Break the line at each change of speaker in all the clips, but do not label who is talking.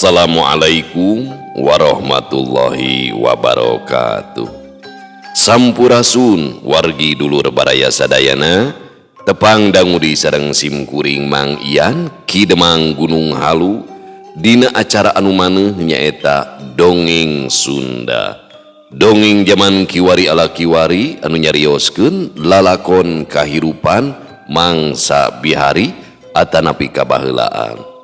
Assalamualaikum warahmatullahi wabarakatuh. Sampurasun wargi dulur baraya sadayana, tepang dangudi sareng simkuring Mang Ian Ki Demang Gunung Halu dina acara anu maneuh nyaeta Dongeng Sunda. Dongeng jaman kiwari ala kiwari anu nyarioskeun lalakon kahirupan mangsa bihari atanapi kabaheulaan.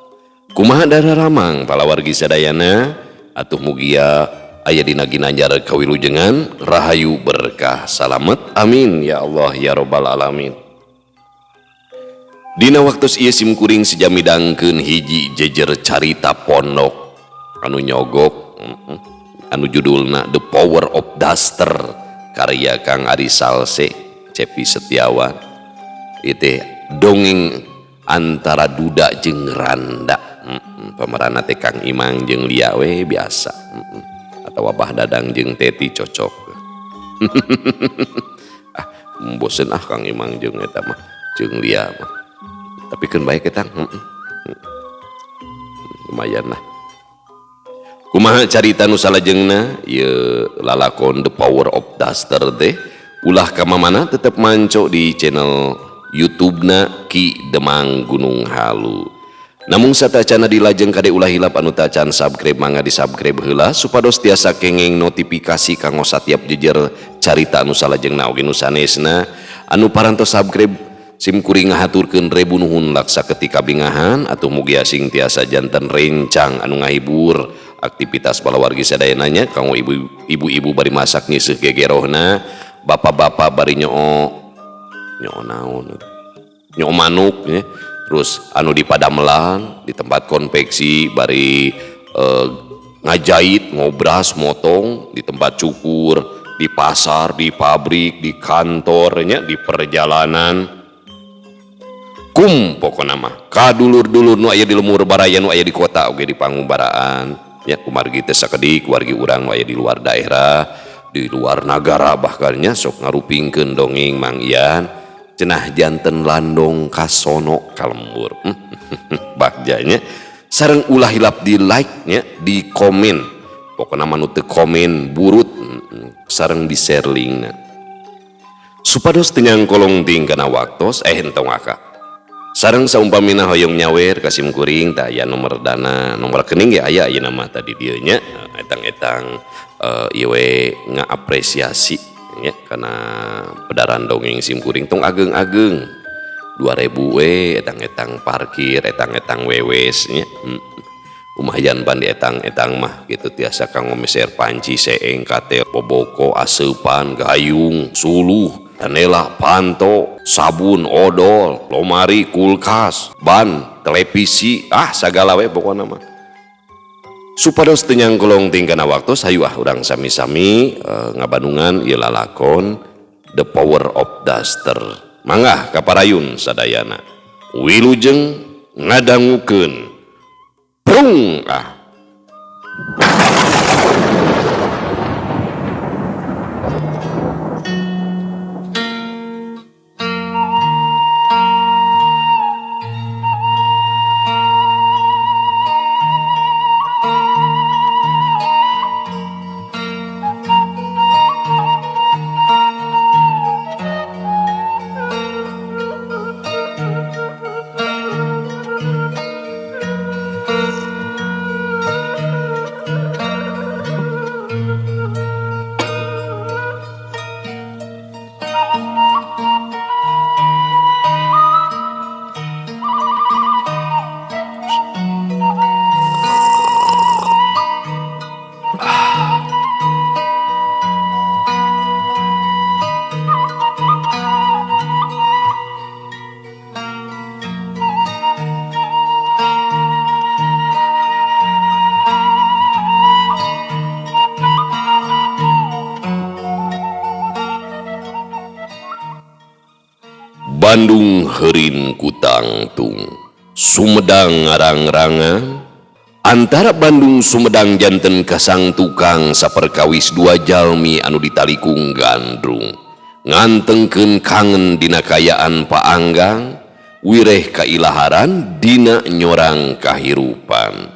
Kumaha dararamang palawargi sadayana, atuh mugia aya dina ginanjar kawilujengan, rahayu berkah salamet, amin ya Allah ya robbal alamin. Dina waktu ieu simkuring seja midangkeun hiji jejer carita pondok anu nyogok anu judulna The Power of Duster karya Kang Ari Salse Cepi Setiawan. Itu dongeng antara duda jeung randa. Pemeranna teh Kang Imang jeung Lia we biasa. Atawa Bah Dadang jeung Teti cocok. Ah, bosen ah Kang Imang jeung eta mah, jeung Lia mah. Tapi keun bae eta. Lumayan lah. Kumaha carita nu salajengna ieu lalakon The Power of Duster teh ulah ka mamana, tetep manco di channel YouTube-na Ki Demang Gunung Halu. Namun satacana dilajeng kade ulah hilap anu tacan subscribe mangga di subscribe heula supados tiasa kengeng notifikasi kanggo satiap jejer carita anu salajengna oge nu sanesna. Anu parantos subscribe sim kuring ngahaturkeun rebu nuhun laksa ketika bingahan, atuh mugia sing tiasa janten rencang anu ngahibur aktivitas palawargi sadayana nya, kanggo ibu-ibu bari masak nyiseuh gegerohna, bapak-bapak bari nyoo nyoo naon nyoo manuk nya. Terus anu di padamelan di tempat konveksi bari ngajait, ngobras, motong, di tempat cukur, di pasar, di pabrik, di kantor nya, di perjalanan. Kum pokona mah kadulur-dulur nu aya di lemur baraya, nu aya di kota oge di pangumbaraan nya, kumargi teh sakedik wargi urang nu aya di luar daerah, di luar nagara bahkan nya, sok ngarupingkeun dongeng Mang Ian cenah janten landong kasono kalembur. Bagjanya sareng ulah hilap di like nya, di komen, pokona mah nu teu komen burut, sareng di share linkna supados teu nyangkolong ting kana waktos entong aka. Sareng saumpamina hoyong nyawer ka sim kuring tah aya nomor dana, nomor rekening ge aya ayeuna mah tadi dieu nya, etang-etang ieu we ngaapresiasi nya kana pedaran dongeng sim kuring, tong ageng-ageng 2000 we, etang-etang parkir, etang-etang wewes nya. Lumayan pan di etang-etang mah gitu, tiasa kanggo meser panci, seeng, katel, boboko, aseupan, gayung, suluh, tanela, panto, sabun, odol, lomari, kulkas, ban, televisi, ah sagala we pokona mah. Supados teu nyangkolong ting kana waktu, hayu ah urang sami-sami ngabandungan ieu lalakon The Power of Duster. Mangga kaparayun sadayana. Wilujeng ngadangukeun. Prung ah. Bandung heurin kutangtung, Sumedang ngarang-rangan. Antara Bandung Sumedang janten kasang tukang saperkawis dua jalmi anu ditalikung gandrung. Ngantengkeun kangen dina kayaan paanggang, wireh kailaharan dina nyorang kahirupan.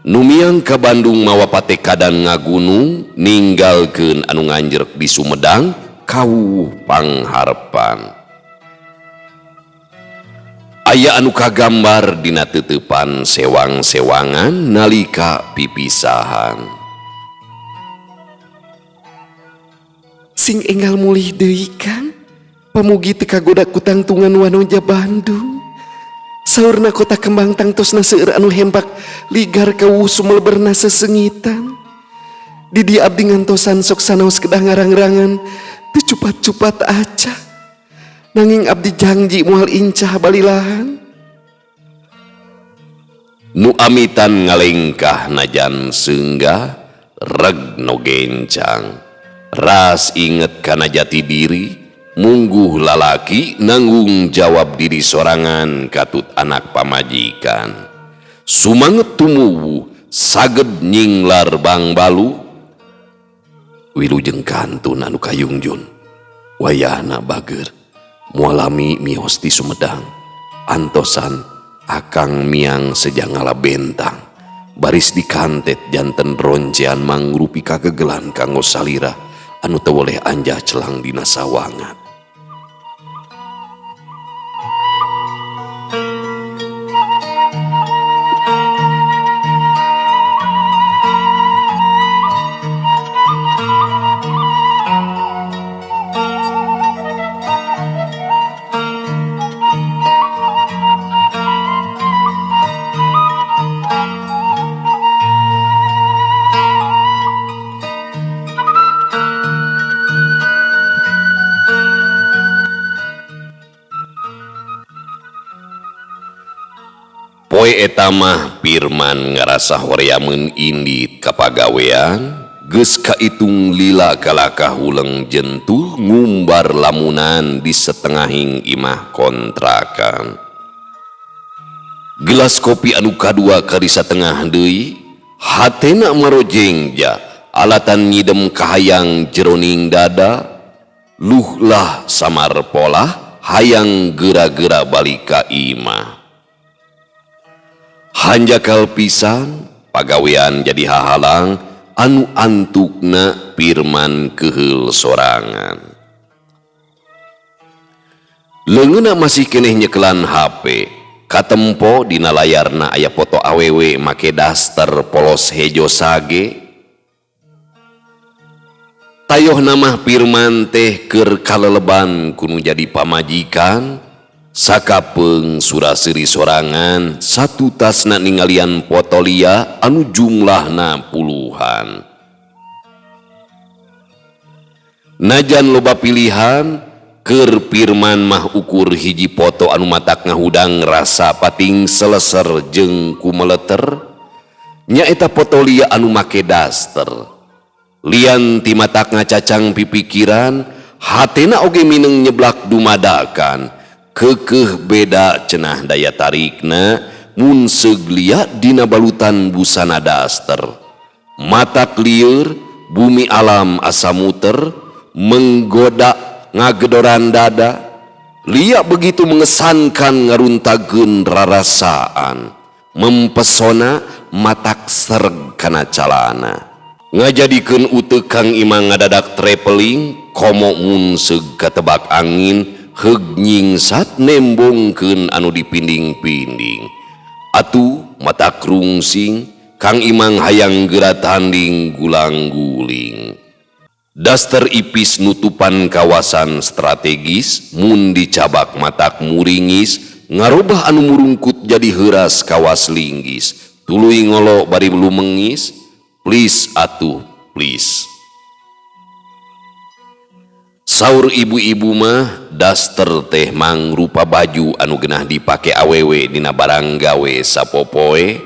Nu miang ka Bandung mawa patekadan ngagunung ninggalkeun anu nganjrek di Sumedang kawuh pangharepan. Aya anu kagambar dina teuteupan sewang-sewangan nalika pipisahan.
Sing enggal mulih deui Kang, pamugi teu kagoda ku tangtungan wanoja Bandung. Saurna kota kembang tangtosna seueur anu hempak ligar kawuh sumeleberna sesengitan. Di dieu abdi ngantosan sok sanaos kedah ngarang-rangan teu cupat-cupat aca. Nanging abdi janji moal incah balilahan.
Nu amitan ngalengkah najan seunggah reg no gencang. Ras inget kana jati diri, mungguh lalaki nanggung jawab diri sorangan katut anak pamajikan. Sumanget tumuwuh saged nyinglar bangbalu. Wilujeng kantun anu kayungjun, wayahna bager mualami mios di Sumedang. Antosan akang miang sejangala bentang. Baris dikantet janten roncean mangrupi kagegelan kanggo salira anu teu woleh anjah celang dina sawangan. Poe eta mah Pirman ngarasa horeameun indit ka pagawean, geus kaitung lila kalakah huleng jentul ngumbar lamunan di setengahing imah kontrakan. Gelas kopi anu kadua kari satengah deui, hatena marojengja alatan nyidem kahayang jeroning dada, luhlah samar polah hayang gera-gera balik ka imah. Hanjakal pisan pagawean jadi hahalang anu antukna Pirman keheul sorangan. Leungeunna masih keneh nyekelan HP, katempo dina layarna aya foto awewe make daster polos hejo sage. Tayoh namah Pirman teh keur kaleleban kunu jadi pamajikan. Sakapeung suraseri sorangan satu tasna ningalian foto lia anu jumlahna puluhan. Najan loba pilihan keur Pirman mah ukur hiji foto anu matak ngahudang rasa pating seleser jeung kumeleter, nyaeta foto lia anu make daster. Lian ti matak ngacacang pipikiran, hatena oge mineng nyeblak dumadakan. Kekeh beda cenah daya tarikna mun seuglia dina balutan busana daster. Matak lieur bumi alam asa muter menggoda ngagedoran dada. Lia begitu mengesankan ngaruntageun rarasaan, mempesona matak sereg kana calana. Ngajadikeun uteuk Kang Imang ngadadak traveling komo mun seug katebak angin heug nyingsat nembongkeun anu dipinding-pinding. Atuh mata krungsing Kang Imang hayang geura tanding gulang-guling. Daster ipis nutupan kawasan strategis mun dicabak matak muringis ngarobah anu murungkut jadi heuras kawas linggis. Tuluy ngolo bari lumengis, please atuh please. Saur ibu-ibu mah daster teh mangrupa baju anu genah dipake awewe dina barang gawe sapopoe.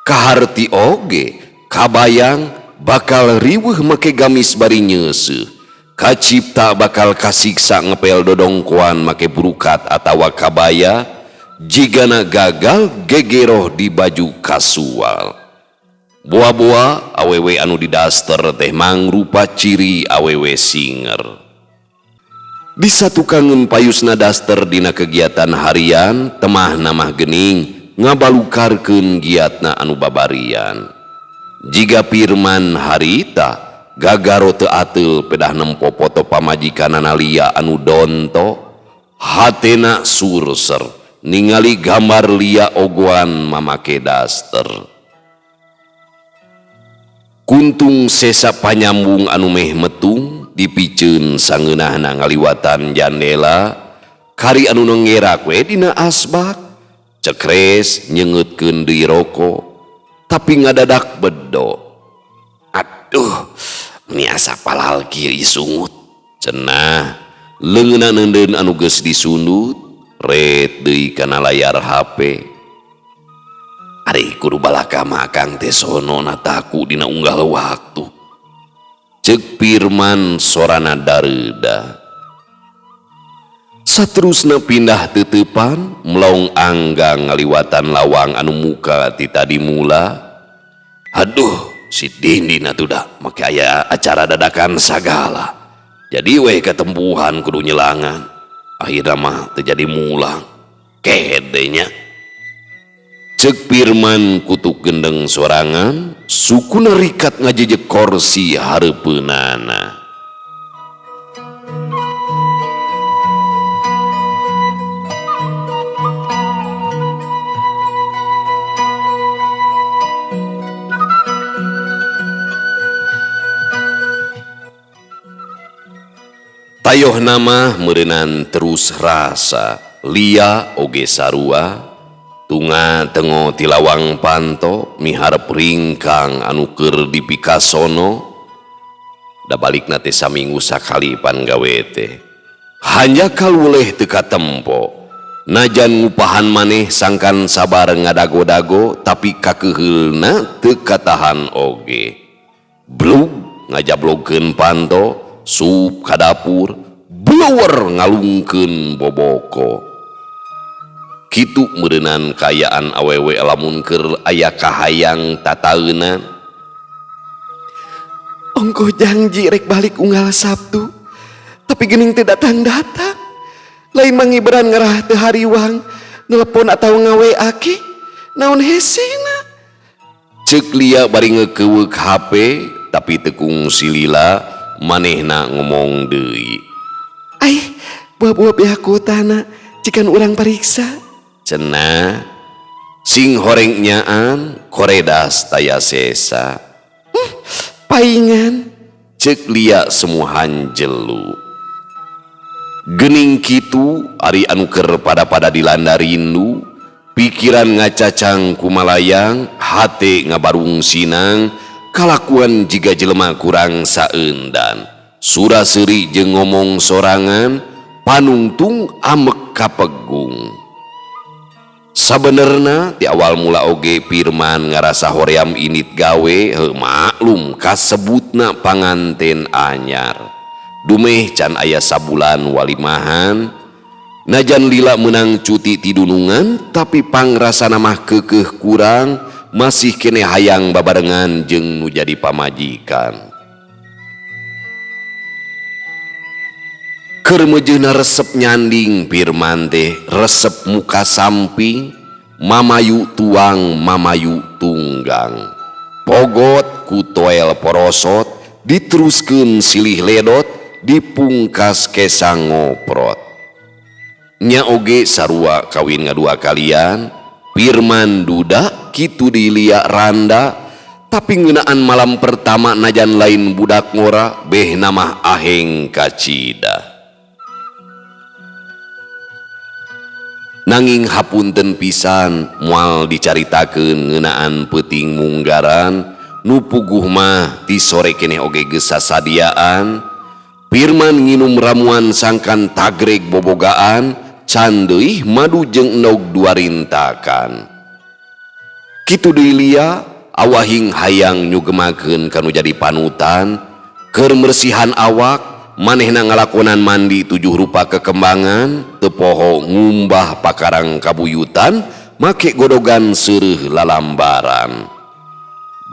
Kaharti oge kabayang bakal riweuh make gamis bari nyeuseuh. Kacipta bakal kasiksa ngepel dodongkoan make burukat atawa kabaya, jigana gagal gegeroh di baju kasual. Boa-boa awewe anu di daster teh mangrupa ciri awewe singer. Disatukangeun payusna daster dina kegiatan harian temah namah gening ngabalukarkeun giatna anu babarian. Jiga Pirman harita gagaro teu ateul pedah nempo foto pamajikanana Lia anu donto, hatena surser ningali gambar Lia ogoan mamake daster. Kuntung sesa panyambung anu meh metung dipiceun sangeunahna ngaliwatan jandela, kari anu ngerak we dina asbak, cekres nyengetkeun deui rokok, tapi ngadadak bedo. Aduh, meni asa palal kieu sungut. Cenah leungeunna neundeun anu geus disundut, ret deui kana layar HP. Ari kudu balaka mah akang teh sono nataku dina unggal waktu. Ceuk Pirman sorana dareuda. Saterusna pindah teteupan melong anggang ngaliwatan lawang anu muka ti tadi mula. Aduh, si Dindin atuh da make aya acara dadakan sagala. Jadi weh ketempuhan kudu nyelangan. Akhirna mah teu jadi mulang. Kede nya. Ceuk Pirman kutuk gendeng sorangan, sukuna rikat ngajejek korsi hareupeunana. Tayoh nama meureunan terus rasa, Lia oge sarua. Tunga tengo ti lawang panto miharep ringkang anu keur dipikasono. Da balikna teh saminggu sakali pan gawe teh. Hanjakal wuleh teu katempo. Najan ngupahan maneh sangkan sabar ngadago-dago tapi kakeheulna teu katahan oge. Blug ngajablogkeun panto, sup ka dapur, blower ngalungkeun boboko. Kitu meureunan kaayaan awewe lamun keur aya kahayang tataeunan.
Ongkoh janji rek balik unggal Sabtu, tapi geuning teu datang-datang. Lain mangiberan ngarah teu hariwang, nelepon atawa nga-WA ke, naon hesena.
Ceuk Lia bari ngeukeweuk HP, tapi teu kungsi lila manehna ngomong deui.
Ai, buah-buah pihak kotana, cikan urang pariksa.
Cenah sing horeng nyaan koredas taya sesa.
Paingan.
Ceuk Lia semuhan jelu. Gening kitu ari anu keur pada-pada dilanda rindu, pikiran ngacacang kumalayang, hate ngabarung sinang, kalakuan jiga jelema kurang saendan. Sura seuri jeung ngomong sorangan, panungtung amek kapegung. Sabenerna ti awal mula oge Pirman ngarasa hoream init gawe, heuh maklum kasebutna panganten anyar. Dumeh can aya sabulan walimahan, najan lila menang cuti ti dunungan, tapi pangrasana mah keukeuh kurang, masih kene hayang babarengan jeung nu jadi pamajikan. Keur meujeuhna resep nyanding Pirman teh resep muka samping, mamayu tuang mamayu tunggang. Pogot ku toel porosot, diteruskeun silih ledot, dipungkas kesang ngoprot. Nya oge sarua kawin ngadua kalian, Pirman duda kitu di Lia randa, tapi ngeunaan malam pertama najan lain budak ngora, beh namah aheng kacida. Nanging hapunten pisan moal dicaritakeun ngeunaan peuting munggaran nu puguh mah ti sore keneh oge geus sasadiaan. Pirman nginum ramuan sangkan tagreg bobogaan, can deui madu jeung endog dua rintakan. Kitu deui Lia awahing hayang nyugemakeun kanu jadi panutan, keur mersihan awak. Manehna ngalakonan mandi 7 rupa kekembangan, teu poho ngumbah pakarang kabuyutan, make godogan seureuh lalambaran.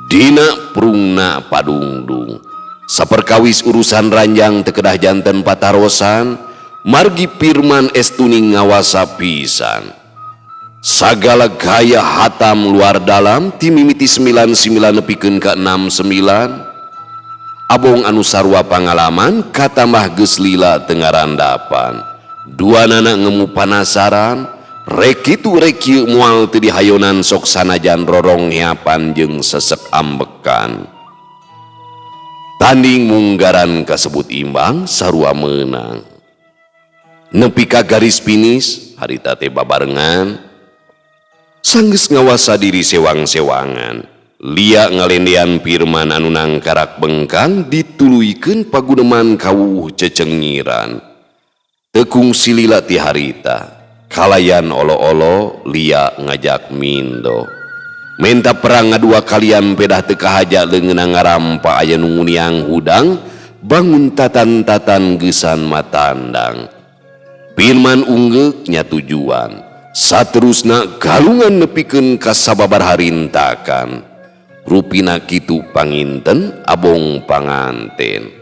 Dina prungna padungdung, saperkawis urusan ranjang teu kedah janten patarosan, margi Pirman estuning ngawasa pisan. Sagala gaya hatam luar dalam ti mimiti 99 nepikeun ka 69. Abong anu sarua pangalaman katambah geus lila teu ngarandapan. Duanana ngemu panasaran, rek kitu rek kieu moal teu dihayonan sok sanajan rorongheapan jeung sesek ambekan. Tanding munggaran kasebut imbang sarua meunang. Nepi ka garis finish harita teh babarengan. Sanggeus ngawasa diri sewang-sewangan. Lia ngalendean Firman anu nangkarak bengkang dituluykeun paguneman kawuh cecengiran. Teu kungsi lila ti harita. Kalayan olo-olo Lia ngajak mindo. Menta perang ngadua kalian pedah teu kahaja leungeunna ngarampa aya nu nguniang hudang bangun tatan-tatan geusan matandang. Firman unggeuk nya tujuan. Saterusna galungan nepikeun ka sababar harintakan. Rupina kitu panginten abong panganten.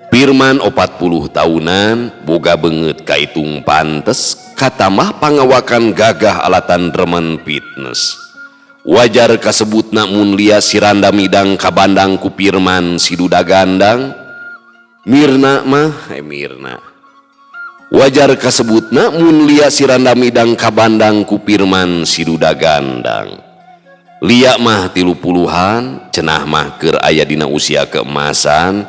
Firman 40 tahunan boga beungeut kaitung pantes katamah pangawakan gagah alatan remen fitness. Wajar kasebutna mun lia siranda midang kabandang ku Firman si duda gandang. Mirna mah Mirna. Wajar kasebutna mun lia siranda midang kabandang ku Firman si duda gandang. Lia mah 30-an, cenah mah keur aya dina usia keemasan,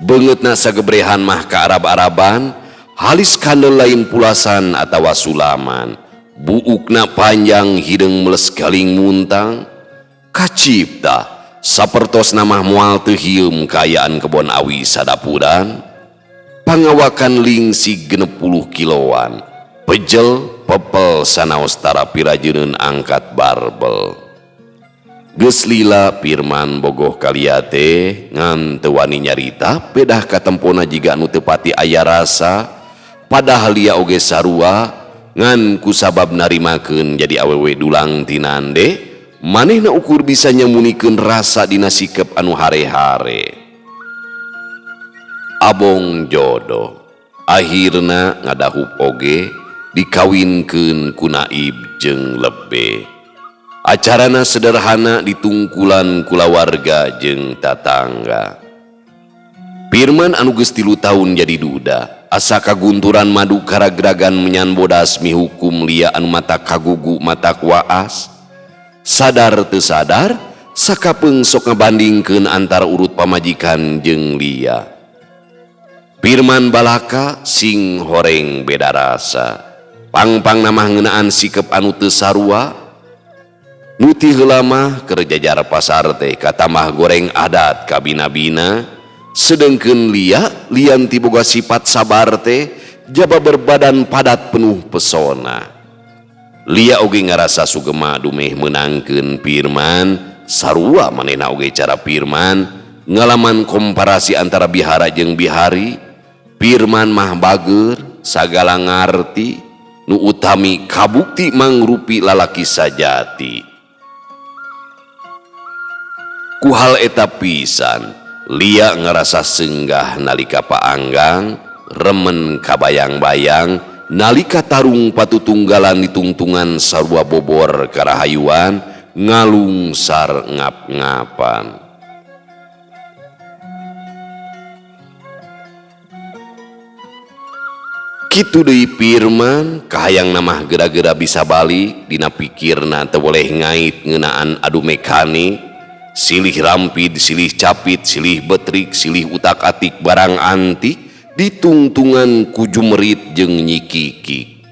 beungeutna sagebrehan mah ka Arab-Araban, halis kandel lain pulasan atawa sulaman. Buukna panjang hideung meles galing muntang. Kacipta sapertosna mah moal teu hieum kaayaan kebon awi sadapuran. Pangawakan lingsi 60 kiloan, pejel pepel sanaos tara pirajeuneun angkat barbel. Geus lila Firman bogoh kalia teh ngan teu wani nyarita pedah katempona jiga anu teu pati aya rasa, padahal lia oge sarua ngan kusabab narimakeun jadi awewe dulang tinande, manehna ukur bisa nyamunikeun rasa dina sikep anu hare-hare. Abong jodoh akhirna ngadahup oge dikawinkeun ku Naib jeung Lebe. Acarana sederhana ditungkulan kulawarga jeung tatangga. Firman anu geus 3 tahun jadi duda, asa kagunturan madu karagragan menyan bodas mihukum lia anu mata kagugu mata waas. Sadar teu sadar sakapeung sok ngabandingkeun antara urut pamajikan jeung lia. Firman balaka sing horeng beda rasa. Pangpang namah ngeunaan sikep anu teu sarua. Nu ti heula mah keur jajar pasar teh katamah goreng adat kabina-bina. Sedengkeun lia lian ti boga sifat sabar teh jaba berbadan padat penuh pesona. Lia oge ngarasa sugema dumeh meunangkeun Firman, sarua manehna oge cara Firman ngalaman komparasi antara bihara jeung bihari. Firman mah bager sagala ngarti nu utami kabukti mangrupi lalaki sajati. Ku hal eta pisan lia ngarasa senggah nalika paanggang remen kabayang-bayang nalika tarung patutunggalan ditungtungan sarua bobor karahayuan ngalungsar ngap-ngapan. Kitu deui Firman kahayang namah gera-gera bisa balik dina pikirna teu boleh ngait ngeunaan adu mekanik, silih rampid, silih capit, silih betrik, silih utak-atik barang antik ditungtungan ku jumerit jeung nyikikik.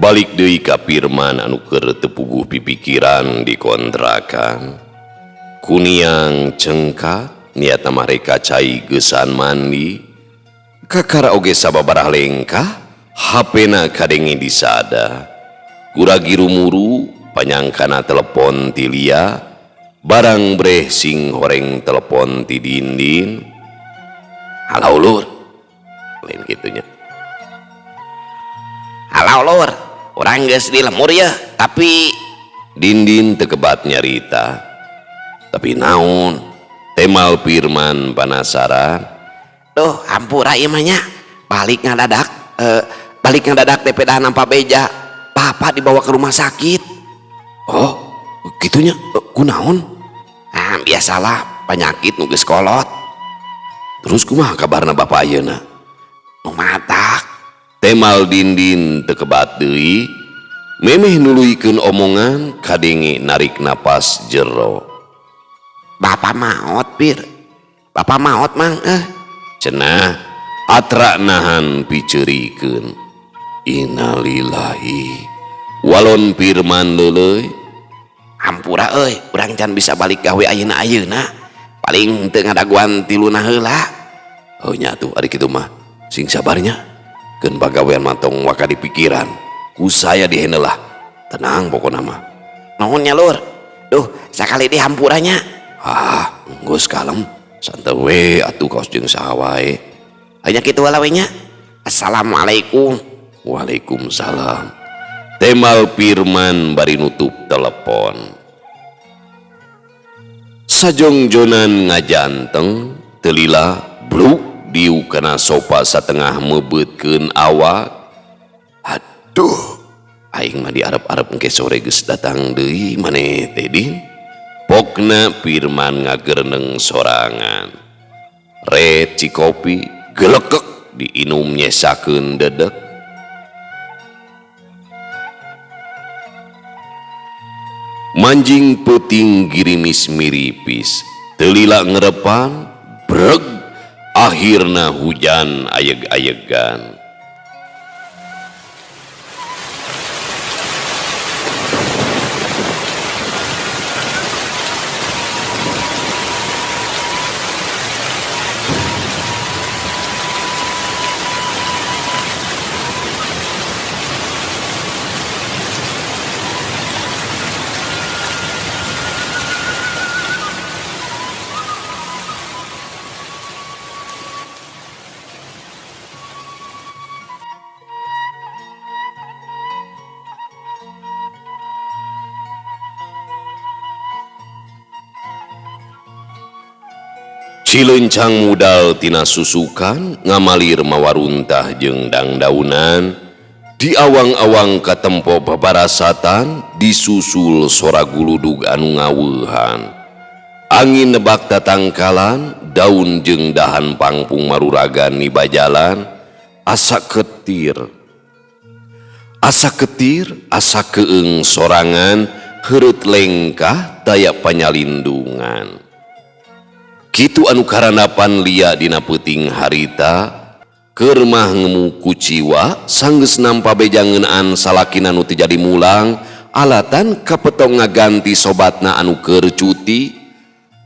Balik deui ka Pirman anu keur teu puguh pipikiran di kontrakan. Kuniang cengkak niatna mah rek ka cai geusan mandi. Kakara oge sababaraha lengkah HP-na kadenge disada. Guragi rumuru panyangkana telepon ti Lia, barang breh sing horeng telepon ti Dindin. Halo lur, lain kitunya.
Halo lur, urang geus di lemur ya, tapi
Dindin teu kebat nyarita. Tapi naon? Temal Pirman panasaran.
Duh, hampura ieu mah nya. Balik ngadadak teh pedah nampa beja. Bapak dibawa ke rumah sakit.
Oh, gitunya. Kunaon?
Ah, biasalah penyakit nu geus kolot.
Terus kumaha kabarna bapak ayeuna?
Nu matak.
Temal Dindin teu kebat deui, memeh nuluykeun omongan kadenge narik napas jero.
Bapak maot, Pir. Bapak maot, Mang.
Cenah atra nahan piceurikeun. Innalillahi. Walon Pirman leuleuy.
Hampura euy, urang can bisa balik gawe ayeuna-ayeuna. Paling teu ngadaguan tiluna heula.
Oh nya atuh ari kitu mah. Sing sabarnya. Keun pagawean mah tong waka di pikiran. Ku saya dihandle lah. Tenang pokona mah.
Nuhun nya lur. Duh, sakali di hampuranya.
Ah, geus kalem. Santai we atuh kaos jeung saha wae.
Hanya kitu heula we nya. Assalamualaikum.
Waalaikumsalam. Temal Pirman bari nutup telepon. Sajongjonan ngajanteng telila bluk diu kana sofa satengah mebeutkeun awak. Aduh, aing mah diarep-arep engke sore geus datang deui maneh teh Din. Pokna Pirman ngagereneng sorangan. Red cikopi gelekek diinum nyesakeun dedek. Manjing peuting girimis miripis, telila ngerepan, breg, akhirna hujan ayeg-ayegan. Cilencang mudal tina susukan ngamalir mawaruntah jeung dangdaunan di awang-awang katempo babarasatan disusul sora guludug anu ngaweuhan. Angin nebak tatangkalan daun jeung dahan pangpung maruragan nibajalan asa ketir. Asa ketir, asa keung sorangan heureut lengkah daya panyalindungan. Kitu anu karanapan lia dina peuting harita keur mah ngemu kuciwa sanggeus nampa beja ngeunaan salakina nu teu jadi mulang alatan kapetong ngaganti sobatna anu keur cuti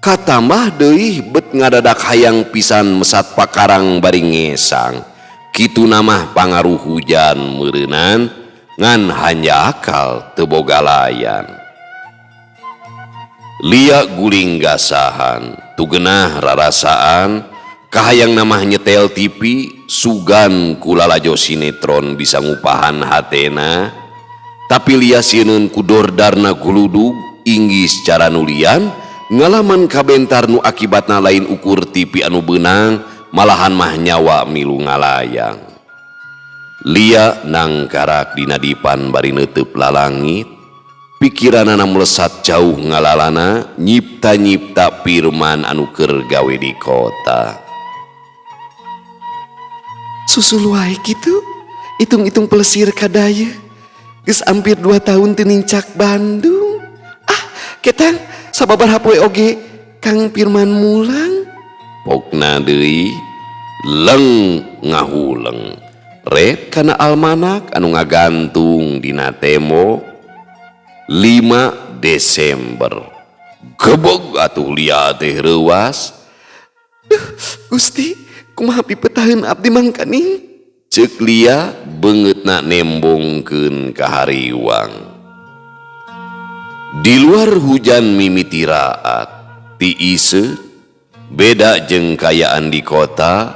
katambah deui bet ngadadak hayang pisan mesat pakarang bari ngesang. Kitu namah pangaruh hujan meureunan ngan hanjakal teu boga layan. Lia guling gasahan tugenah rarasaan kahayang namah nyetel TV sugan kulalajo sinetron bisa ngupahan hatena tapi lia sieun ku dordarna guludug inggis cara nulian ngalaman kabentar nu akibatna lain ukur TV anu beunang malahan mah nyawa milu ngalayang. Lia nangkarak dina dipan bari neuteub lalangit pikiranana melesat jauh ngalalana nyipta-nyipta Pirman anu keur gawe di kota.
Susul wae kitu, hitung-hitung pelesir kadaya. Geus hampir 2 tahun teu nincak Bandung. Ah, ketang sababaraha poe oge Kang Pirman mulang.
Pokna deui leng ngahuleng. Red kana almanak anu ngagantung dina tembok 5 Desember. Gebeg atuh Lia teh reuas.
Duh, Gusti, kumaha pipetaheun abdi mangkaning?
Ceuk Lia beungeutna nembongkeun ka hariwang. Di luar hujan mimiti raat, tiiseut, beda jeung kayaan di kota,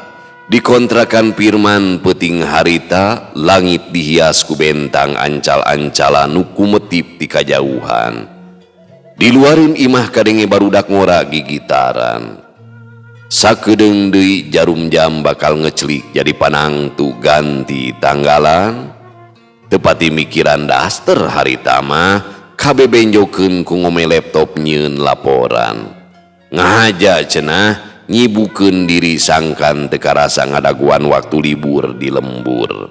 dikontrakan Pirman peuting harita, langit dihias ku bentang ancal-ancala nu kumetip ti kajauhan. Di luareun imah kadenge barudak ngora gigitaran. Sakedeung deui jarum jam bakal ngecelik jadi panangtu ganti tanggalan. Tepati mikiran daster harita mah kabeh benjokeun ku ngome laptop nyieun laporan. Ngahaja cenah nyibukeun diri sangkan teu karasa ngadaguan waktu libur di lembur.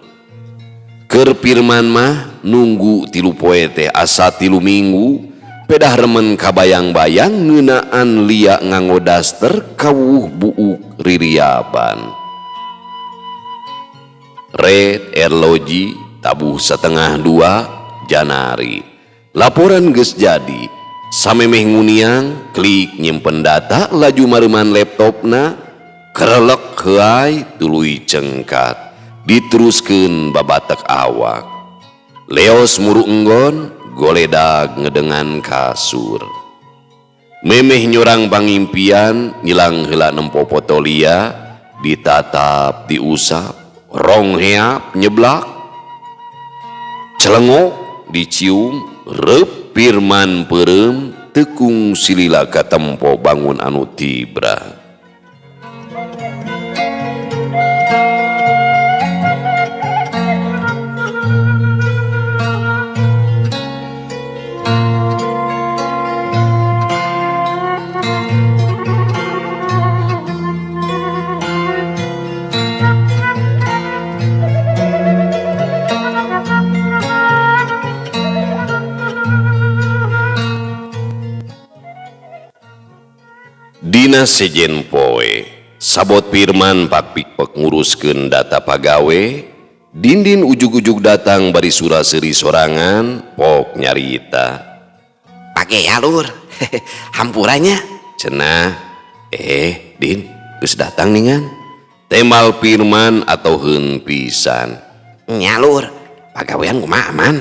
Keur Pirman mah nunggu 3 poe teh asa 3 minggu. Pedah remen kabayang-bayang ngeunaan Lia nganggo daster kawuh buuk ririaban. Red erloji tabuh 1:30 Janari. Laporan geus jadi. Samemeh nguniang klik nyimpen data laju mareuman laptopna kerelek heuay tuluy cengkat diteruskeun babatek awak. Leos muru enggon goledag ngedengan kasur. Memeh nyorang pangimpian ngilang heula nempo foto Lia ditatap diusap rong heap nyeblak celengok dicium reup Pirman peureum tekung silila katempo bangun anu tibra. Dina sejen poe, sabot Pirman pakpikpek nguruskeun data pagawe, Dindin ujug-ujug datang bari sura-seuri sorangan, pok nyarita.
Pake alur, hampuranya.
Cenah, Din, geus datang ningan. Temal Pirman atau heun pisan.
Nyalur, pagawean kumaha aman?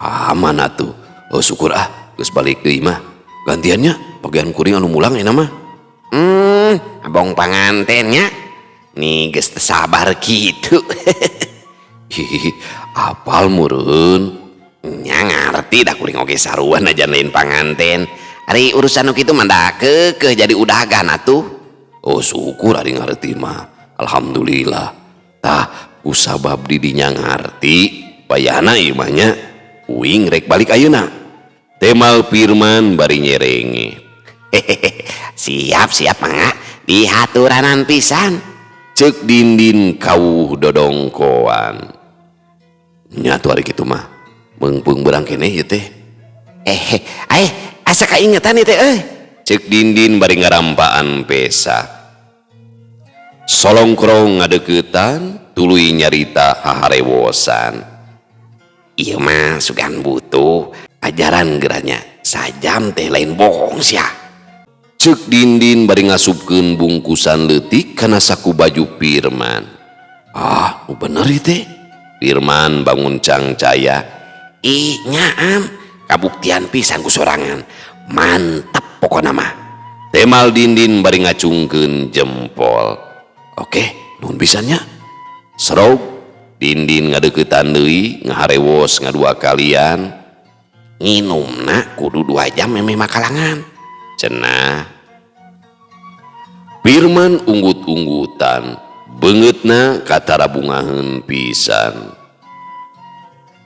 Aman atuh. Oh syukur ah, geus balik deui mah. Gantiannya, bagian kuring anu mulang enak mah.
Abong pangantennya. Nih geus teu sabar kitu.
Hihihi, apal meureun.
Nya ngarti dah kuring oge sarua najan lain panganten. Ari urusan nu kitu mah da keukeuh jadi udagan atuh.
Oh syukur ari ngarti mah. Alhamdulillah. Tah ku sabab didinya ngarti, bayana ieu mah nya. Uing rek balik ayeuna. Temal Pirman bari nyerenge.
Hehehe, siap siap mangga dihaturanan pisan.
Ceuk Dindin kawuh dodongkoan. Nya atuh ari kitu mah meungpeung beurang keneh ieu teh.
Asa kaingetan ieu teh euy.
Ceuk Dindin bari ngarampaan pesak. Solongkrong ngadeuketan tuluy nyarita haharewosan.
Ieu mah sugan butuh ajaran geranya sajam teh lain bohong sia.
Ceuk Dindin bari ngasupkeun bungkusan leutik kana saku baju Pirman. Ah, nu bener ieu teh. Pirman bangun cangcaya.
Ih, nyaam, kabuktian pisan ku sorangan. Mantep pokona mah.
Temal Dindin bari ngacungkeun jempol. Oke, nuhun pisan nya. Serog Dindin ngadeuketan deui ngaharewos ngadua kalian.
Nginumna kudu 2 jam memeh makalangan.
Cenah. Pirman unggut-unggutan, beungeutna katara bungaheun pisan.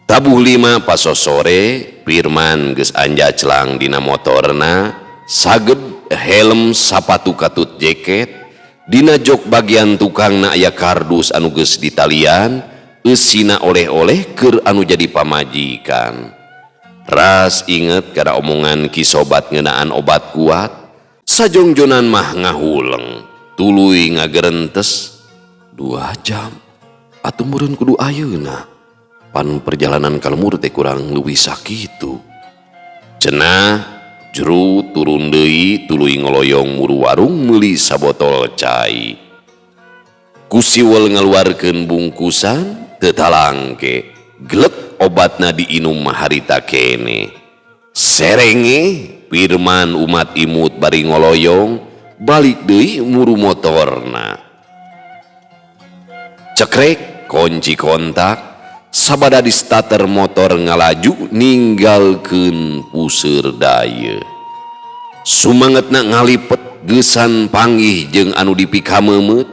Tabuh 5 pasosore, Pirman geus anjaclang dina motorna, saged helm sapatu katut jaket, dina jok bagian tukangna aya kardus anu geus ditalian, eusina oleh-oleh keur anu jadi pamajikan. Ras inget kana omongan ki sobat ngeunaan obat kuat, sajongjonan mah ngahuleng, tuluy ngagerentes 2 jam. Atuh meureun kudu ayeuna. Pan perjalanan ka lembur teh kurang leuwih sakitu. Cenah jero turun deui tuluy ngoloyong muru warung meuli sabotol cai. Ku siwel ngaluarkeun bungkusan teu talangke. Glek obatna diinum harita kene. Serenge Pirman umat imut bari ngoloyong balik deui muru motorna. Cekrek kunci kontak sabada di starter motor ngalaju ninggalkeun puseur daya. Sumangetna ngalipet geusan panggih jeung anu dipikameumeup.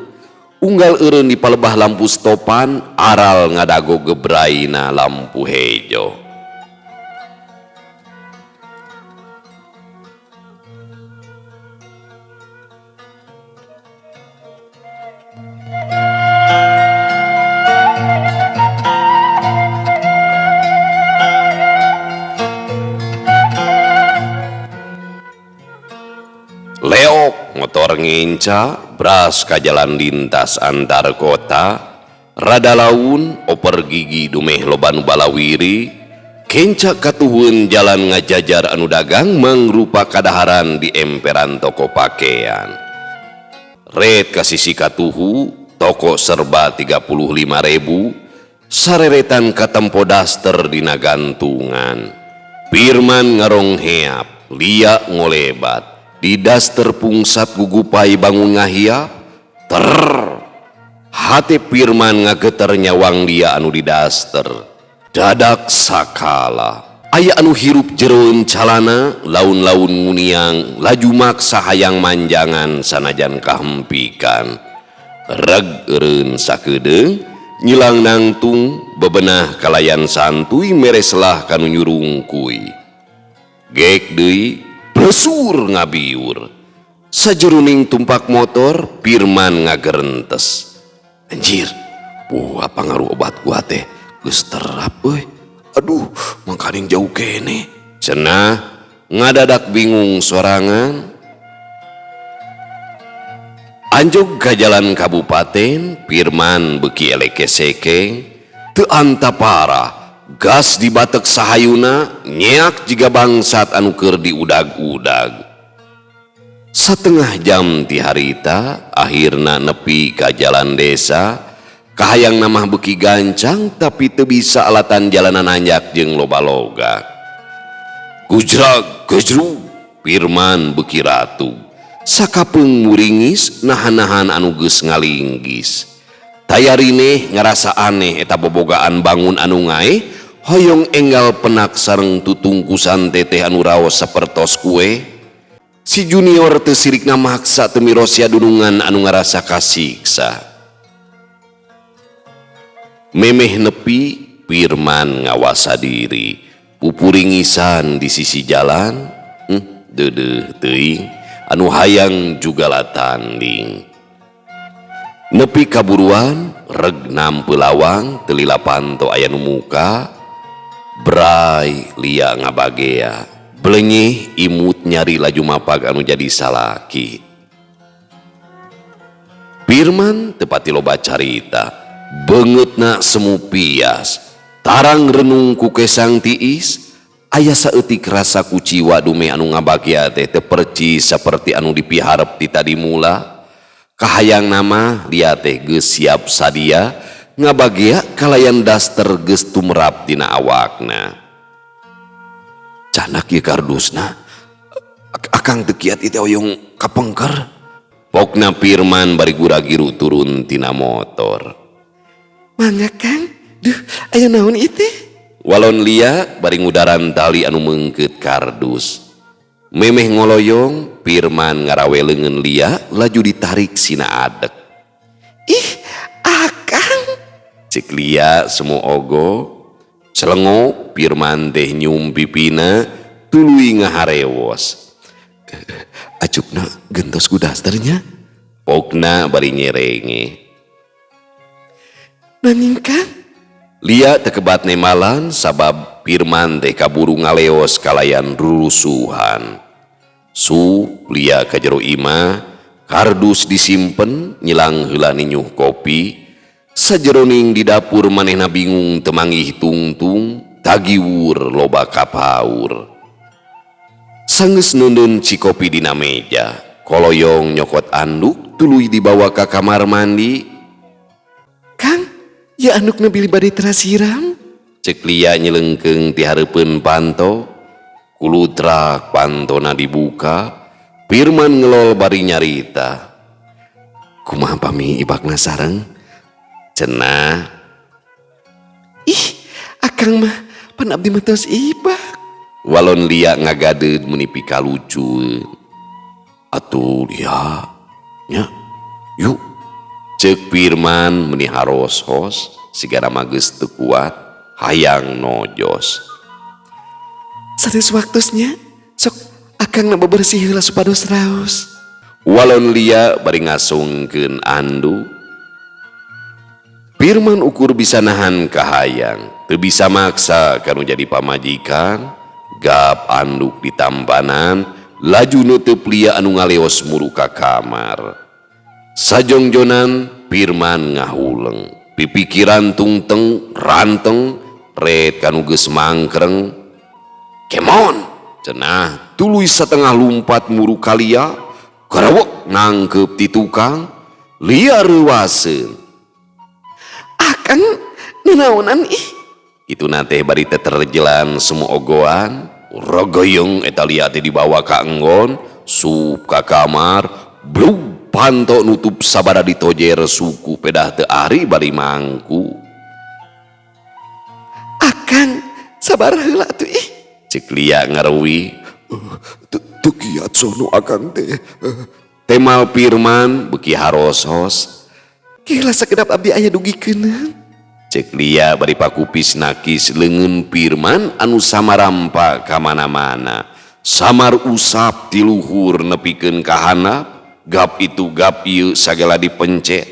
Unggal eureun di palebah lampu stopan aral ngadago gebraina lampu hejo. Leok motor ngenca bras ka jalan lintas antar kota, rada laun oper gigi dumeh loba nu balawiri, kenca katuhun jalan ngajajar anu dagang mangrupa kadaharan di emperan toko pakaian. Red ka sisi katuhu toko serba 35.000, sareretan katempo daster dina gantungan. Pirman ngarongheap, lia ngolebat. Di daster pungsat gugupai bangun ngahiap, ter hate Pirman ngageter nyawang dia anu di daster. Dadak sakala aya anu hirup jeroen calana, laun-laun nguniang laju maksa hayang manjangan sanajan kahempikan. Reg eureun sakedeung nyilang nangtung bebenah kalayan santuy mereslah kanu nyurungkuy. Gek deui plesur ngabiur. Sajeruning tumpak motor Pirman ngagerentes. Anjir, buah pangaruh obat gua teh geus terap euy. Aduh, mangkaning jauh kene. Cenah ngadadak bingung sorangan. Anjog ka jalan kabupaten, Pirman beuki eleke sekeng, teu anta parah. Gas dibatek sahayuna, nyeak jiga bangsat anu keur diudag-udag. Satengah jam ti harita, akhirna nepi ka jalan desa, kahayang namah beuki gancang tapi teu bisa alatan jalanan nanjak jeung loba loga. Gujrag, gejrug, Pirman beuki ratu. Sakapeung muringis nahan-nahan anu geus ngalinggis. Tayarineh ngarasa aneh eta bobogaan bangun anu ngae, hoyong enggal penak sareng tutungkusan teteh anu raos sapertos kue. Si junior teu sirikna maksa teu mirosia dunungan anu ngarasa kasiksa. Memeh nepi Pirman ngawasa diri, pupuringisan di sisi jalan, deudeuh teuing anu hayang juga latanding. Nepi kaburuan reg nampe lawang telila panto aya nu muka, bray lia ngabagea, blenyeh imut nyari laju mapag anu jadi salaki. Pirman tepati loba carita, beungeutna semu pias, tarang renung ku kesang tiis, aya saeutik rasa kuciwa dumeh anu ngabagea teh teu percis saperti anu dipiharep ti tadi mula. Kahayang nama lia teh geus siap sadia ngabagea kalayan daster geus tumrap dina awakna. Canak ieu kardusna, akang teu kiat ieu teh oyong kapengker. Pokna Pirman bari gura-giru turun tina motor.
Mangga Kang, duh aya naon ieu teh?
Walon lia bari ngudaran tali anu meungkeut kardus. Memeh ngoloyong, Pirman ngarawe leungeun lia laju ditarik sina adek.
Ih, akang.
Cek lia semu ogo. Celengok Pirman teh nyum pipina tuluy ngaharewos.
Acupna gentos ku dasternya.
Pokna bari nyerenge.
Nanging Kang?
Lia tekebat nemalan sabab Pirman teh kaburu ngaleos kalayan rurusuhan. Su lia ka jero imah, kardus disimpen nyilang heula ninyuh kopi, Sajeroning di dapur manehna bingung teu manggih tungtung, tagiwur loba kapaur. Sanggeus neundeun cikopi dina meja, koloyong nyokot anduk tuluy dibawa ka kamar mandi.
Kang, ya andukna bilih bade terasiram.
Cek Lia nyelengkeung ti hareupeun panto. Kulutrak pantona dibuka, Pirman ngelol bari nyarita.
Kumaha pami ibakna sareng?
Cenah.
Ih, akang mah pan abdi mah tos ibak.
Walon Lia ngagadeud meuni pikalucueun.
Atuh Lia, nya, yuk.
Cek Pirman meuni haros-hos, sigana mah geus teu kuat, hayang nojos.
Sanes waktosnya, sok akang na bebersih heula supados raos.
Walon Lia bari ngasungkeun anduk. Pirman ukur bisa nahan kahayang, teu bisa maksa kanu jadi pamajikan. Gap anduk ditampanan, laju neuteup Lia anu ngaleos muru ka kamar. Sajongjonan Pirman ngahuleng, pipikiran tungteng ranteng, ret kanu geus mangkreng.
Kemon,
cenah tuluy satengah lumpat muru ka Lia, karawek nangkep ti tukang, Lia reuaseun.
Akang nanaonan ih.
Kituna teh bari teterjelan semu ogoan, rogoyong eta Lia teh dibawa ka enggon, sup ka kamar, blug panto nutup sabada ditojer suku pedah teu ari bari mangku.
Akang sabar heula atuh ih.
Cek Lia ngarewi.
Teu kiat sono akang teh.
Temal Pirman beuki harosos.
Kela sakedap abdi aya dugikeun.
Cek Lia bari pakupis nakis leungeun Pirman anu samarampa ka mana-mana. Samar usap ti luhur nepikeun ka handap, gap itu gap ieu sagala dipencet.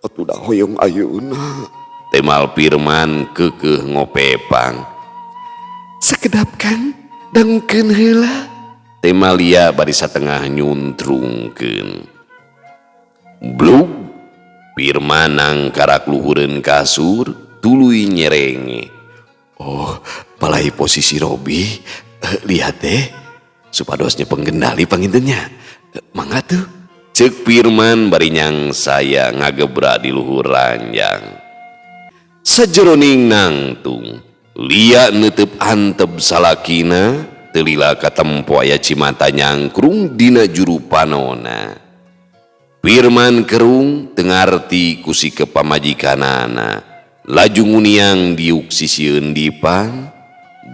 Atuh da hoyong ayeuna.
Temal Pirman keukeuh ngopepang.
Sakedap Kang, dangukeun heula.
Temal Lia bari satengah nyuntrungkeun. Blug Pirman nangkarak luhureun kasur tuluy nyerenge.
Oh, palai posisi Robi. Lihat deh, supadosnya penggendali pangintennya. Mangga tuh.
Cek Pirman bari nyangsaya ngagebra di luhur ranjang. Sajeroning nangtung, Lia neuteup antep salakina, teu lila katempo aya cimata nyangkrung dina juru panona. Pirman kerung teu ngarti ku sikep pamajikanana, laju nguniang diuk sisieun dipan.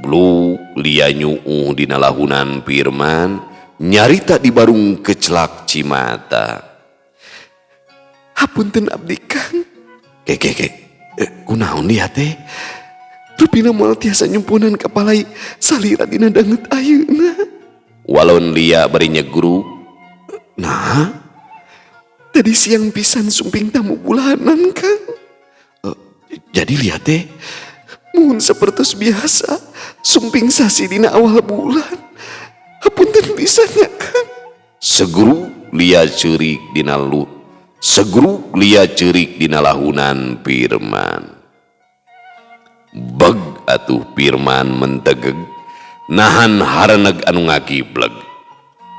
Bluk Lia nyuuh dina lahunan Pirman, nyarita di barung kecelak cimata.
Hapunten abdi Kang.
Ke ke ke, kunaon dia teh?
Rupina moal tiasa nyumpunan kapalai salira dina danget ayeuna.
Walon Lia bari nyegruk.
Nah,
tadi siang pisan sumping tamu bulanan Kang.
Jadi Lia teh
mun sapertos biasa sumping sasi dina awal bulan. Hapunten pisan nya Kang.
Segruk Lia ceurik dina lu. Segruk Lia ceurik dina lahunan Pirman. Beg atuh Pirman mentegeg nahan hareneg anu ngagibleg.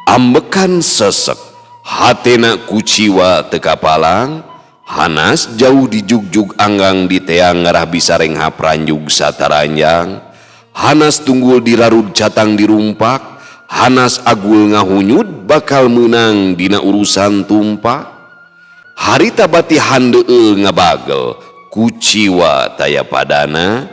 Ambekan sesek, hatena kuciwa teu kapalang, hanas jauh dijugjug anggang di teang ngarah bisa renghap ranjug sataranjang, hanas tunggul dirarud catang dirumpak, hanas agul ngahunyud bakal meunang dina urusan tumpak. Harita bati handeueul ngabagel, kuciwa taya padana,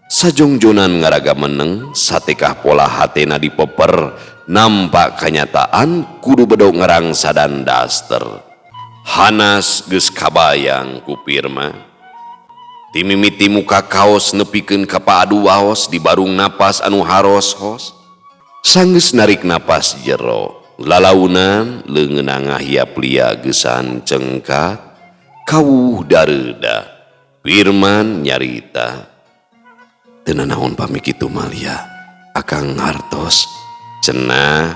sajongjonan ngaraga meneng, satekah pola hatena dipeper, nampak kanyataan kudu bedog ngarangsa dan daster. Hanas geus kabayang ku Pirman. Timimiti muka kaos nepikeun ka paadu waos di barung napas anu haros-hos. Sanggeus narik napas jero, lalaunan leungeunna ngahiap Lia geusan cengkat, kawuh dareuda. Pirman nyarita.
Teu nanaon pami kitu mah Lia, akang ngartos.
Cenah.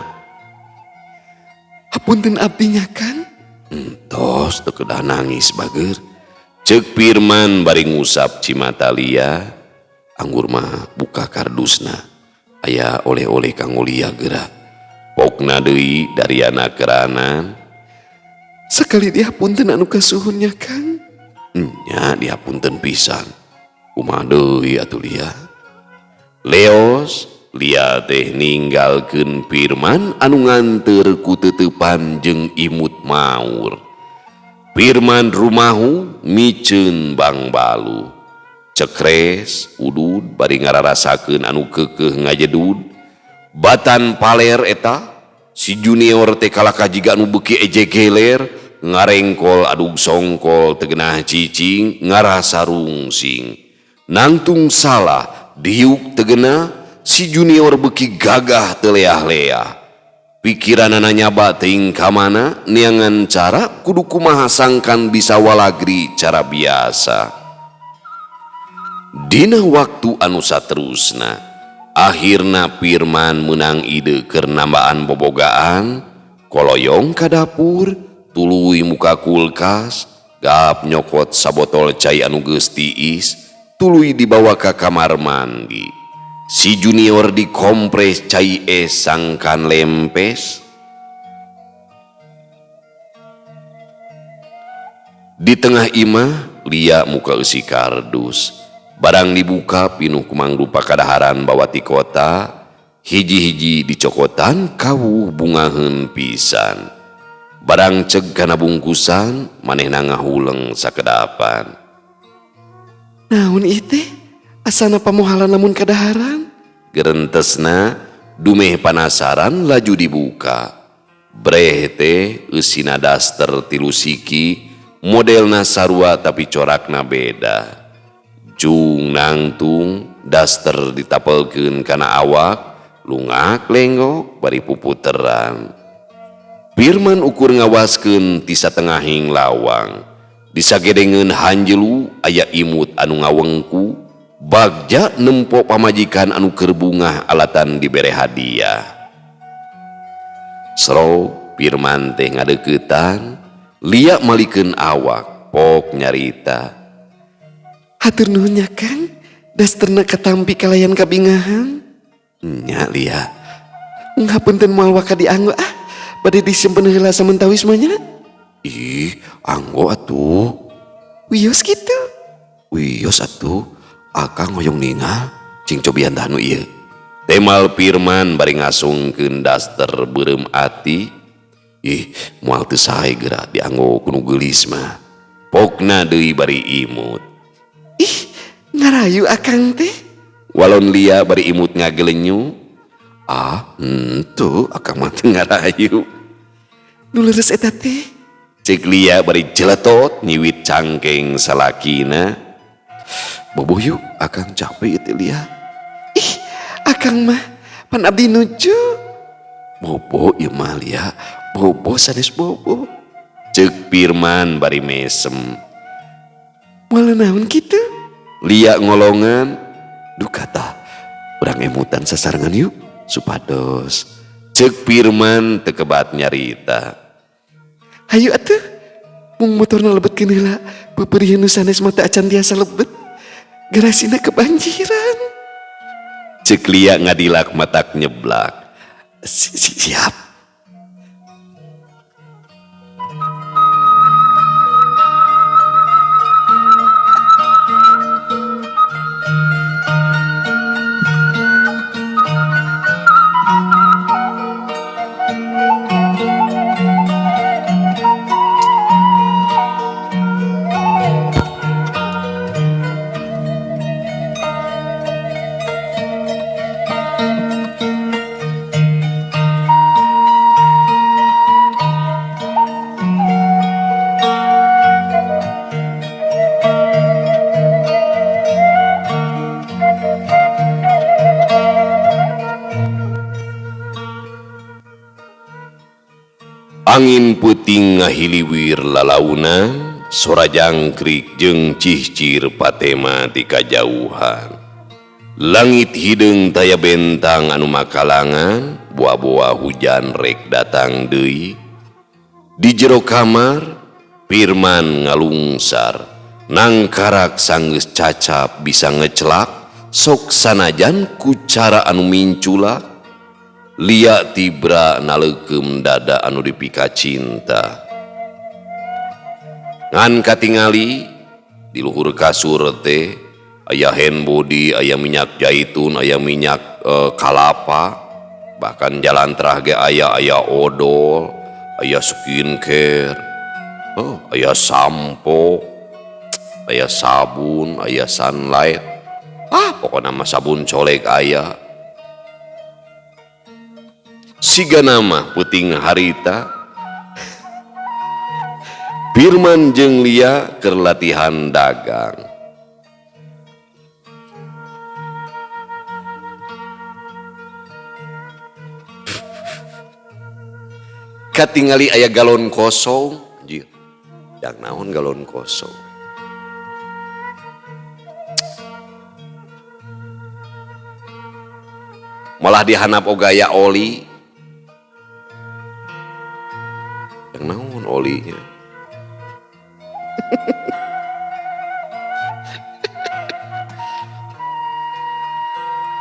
Hapunten abdi nya Kang.
Entos teu kedah nangis bager.
Cek Pirman bari ngusap cimata Lia, anggur mah buka kardusna. Aya oleh-oleh kanggo Lia geura. Pokna deui dariana keranan.
Sakali dihapunten anu kasuhun nya Kang.
Nya dihapunten pisan. Kumaha deui atuh Lia. Leos Lia teh ninggalkeun Pirman anu nganteur ku teteupan jeung imut maur. Pirman rumahu miceun bangbalu. Cekres udud bari ngararasakeun anu keukeuh ngajedud. Batan paler eta si junior teh kalakah jiga anu beuki eje geler, ngarengkol adug songkol teu geunah cicing, ngarasa rungsing. Nangtung salah diuk teu geunah, si junior beuki gagah teu leah-leah. Pikiranana nyaba teuing ka mana, neangan cara kudu kumaha sangkan bisa walagri cara biasa. Dina waktu anu saterusna, akhirna Pirman meunang ide keur nambaan bobogaan, koloyong ka dapur, tuluy muka kulkas, gap nyokot sabotol cai anu geus tiis, tuluy dibawa ka kamar mandi. Si junior dikompres cai es sangkan lempes. Di tengah imah Lia muka eusi kardus. Barang dibuka pinuh ku mangrupa kadaharan bawa ti kota, hiji-hiji dicokotan kawuh bungaheun pisan. Barang ceg kana bungkusan manehna ngahuleng sakedapan.
Naon ieu teh? Asana pamohalan lamun kadaharan.
Gerentesna dumeh panasaran laju dibuka. Breh teh eusina daster tilu siki, modelna sarua tapi corakna beda. Jung nangtung daster ditapelkeun kana awak, lungak lenggok bari puputeran. Pirman ukur ngawaskeun ti satengahing lawang. Disagedengeun hanjelu aya imut anu ngawengku. Bagja nempo pamajikan anu keur bungah alatan dibere hadiah. Sro Pirman teh ngadeuketan, Lia malikeun awak, pok nyarita.
Hatur nuhun nya Kang, dasterna katampi kalayan kabingahan.
Nya Lia.
Ngapunten moal waka dianggo ah, bade disimpen heula samentawis mah nya.
Ih, anggo atuh.
Wios kitu.
Wios atuh. Akang hoyong ningal, cing cobian tah nu ieu. Temal Pirman bari ngasungkeun daster beureum ati. Ih, moal teu sae geura dianggo ku nu geulis mah. Pokna deui bari imut.
Ih, ngarayu akang teh.
Walon Lia bari imut ngagelenyu. Ah, henteu akang mah teu ngarayu.
Nu leres eta teh.
Cek Lia bari jeletot nyiwit cangkeng salakina. Bobo yuk, akang capek ieu teh Lia.
Ih, akang mah pan abdi nuju.
Bobo ieu mah Lia, bobo sanes bobo. Cek Pirman bari mesem.
Moal naon kitu?
Lia ngolongan, duh kata, urang emutan sasarengan yuk, supados. Cek Pirman teu kebat nyarita.
Hayu atuh, mung motorna lebetkeun heula, peupeuriheun nu sanes mah teu acan tiasa lebet. Garasina kebanjiran.
Cek Lia ngadilak matak nyeblak.
Siap.
Angin peuting ngahiliwir lalaunan, sora jangkrik jeung cihcir patema ti kajauhan. Langit hideung taya bentang anu makalangan, boa-boa hujan rek datang deui. Di jero kamar, Pirman ngalungsar, Nangkarak sanggeus cacap bisa ngecelak sok sanajan ku cara anu minculak. Lia tibra naleukeum dada anu dipika cinta. Ngan katingali di luhur kasur teh aya hand body, aya minyak zaitun, aya minyak kalapa, bahkan jalan terah ge aya aya odol, aya skincare, oh, aya sampo, aya sabun, aya sunlight. Ah, pokokna mah sabun colek aya. Siga nama peuting harita Firman jeung Lia keur latihan dagang. Katingali aya galon kosong, anjir. Yang naon galon kosong. Malah dihanap oge aya oli. Yang naon olinya.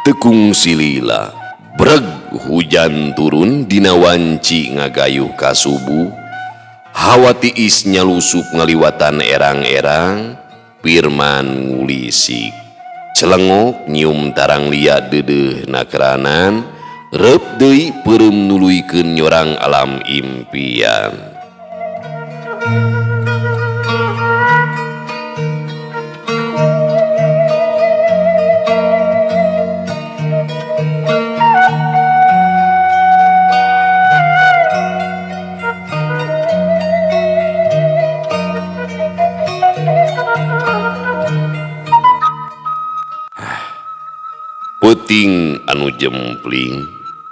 Tekung silila, breg hujan turun dina wanci ngagayuh ka subuh. Hawa tiis nyalusup ngaliwatan erang-erang, Firman ngulisik. Celengok nyium tarang lia deudeuh nakeranan, reup deui peureum nuluykeun nyorang alam impian. Peuting anu jempling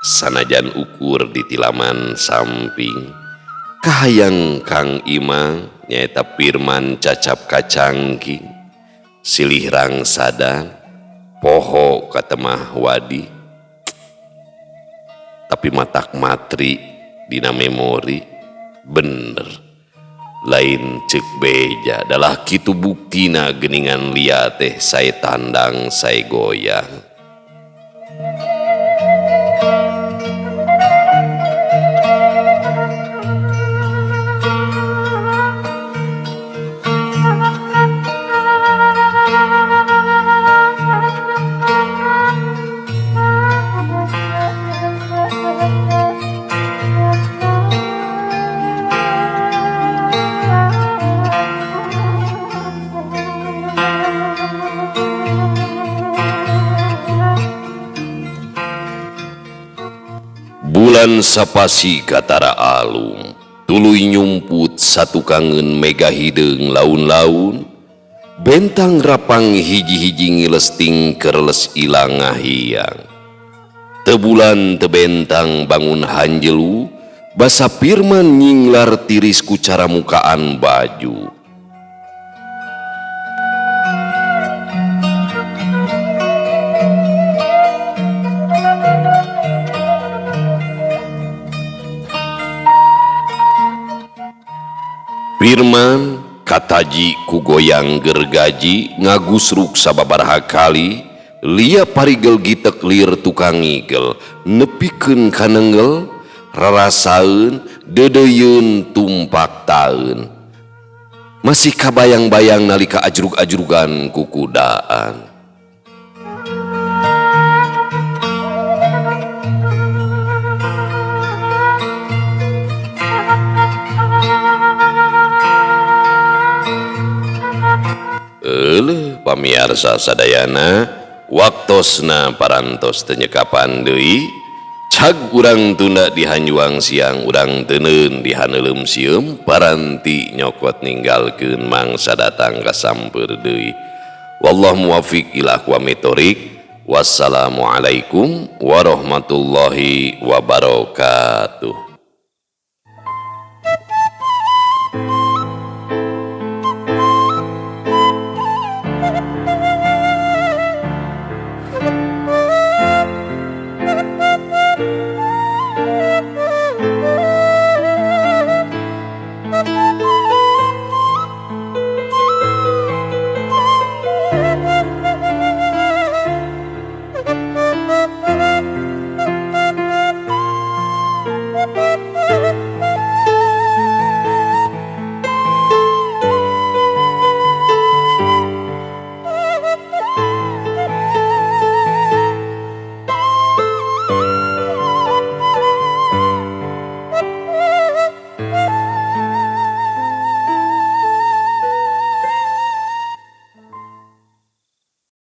sanajan ukur di tilaman samping. Kahayang Kang Imang nyaeta Firman cacap kacangking, silih rangsadan poho katemah wadi. Tapi matak matri dina memori bener lain cek beja dalah kitu buktina geningan lia teh sae tandang sae goyang. Bulan sapasi katara alum, tuluy nyumput satukangeun mega hideung laun-laun, bentang rapang hiji-hiji ngilesting kerles ilang ngahiang. Tebulan tebentang bangun hanjelu, basa Firman nyinglar tiris ku cara mukaan baju. Firman kataji ku goyang gergaji ngagusruk sababaraha kali, lia parigel gitek lir tukang ngigel nepikeun kanenggel rarasaeun deudeuyeun tumpak taeun. Masih kabayang-bayang nalika ajrug-ajrugan kukudaan. Euleuh pamiarsa sadayana, waktosna parantos teu nyekapan deui, cag urang tunda di hanjuang siang urang teuneun di haneuleum sieum paranti nyokot ninggalkeun mangsa datang kasamper deui. Wallahu muwaffiq ila aqwamit thoriq. Wassalamualaikum warahmatullahi wabarakatuh.